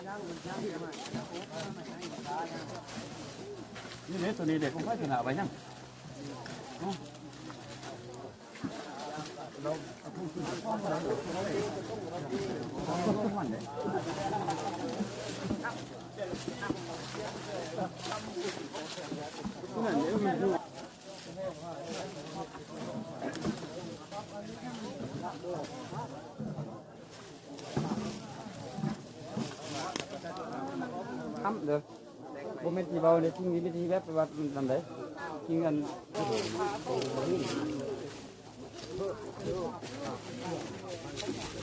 ນີ້ເດ້ ໂຕນີ້ເດ້ ຂອງໃຜ ຊະນະໄວ້ຍັງ? ທຳເດີ ບໍ່ແມ່ນທີ່ເວົ້າເດ້ ຈິງມີວິທີແບບວ່ານຳໃດ ຈິງອັນ ເ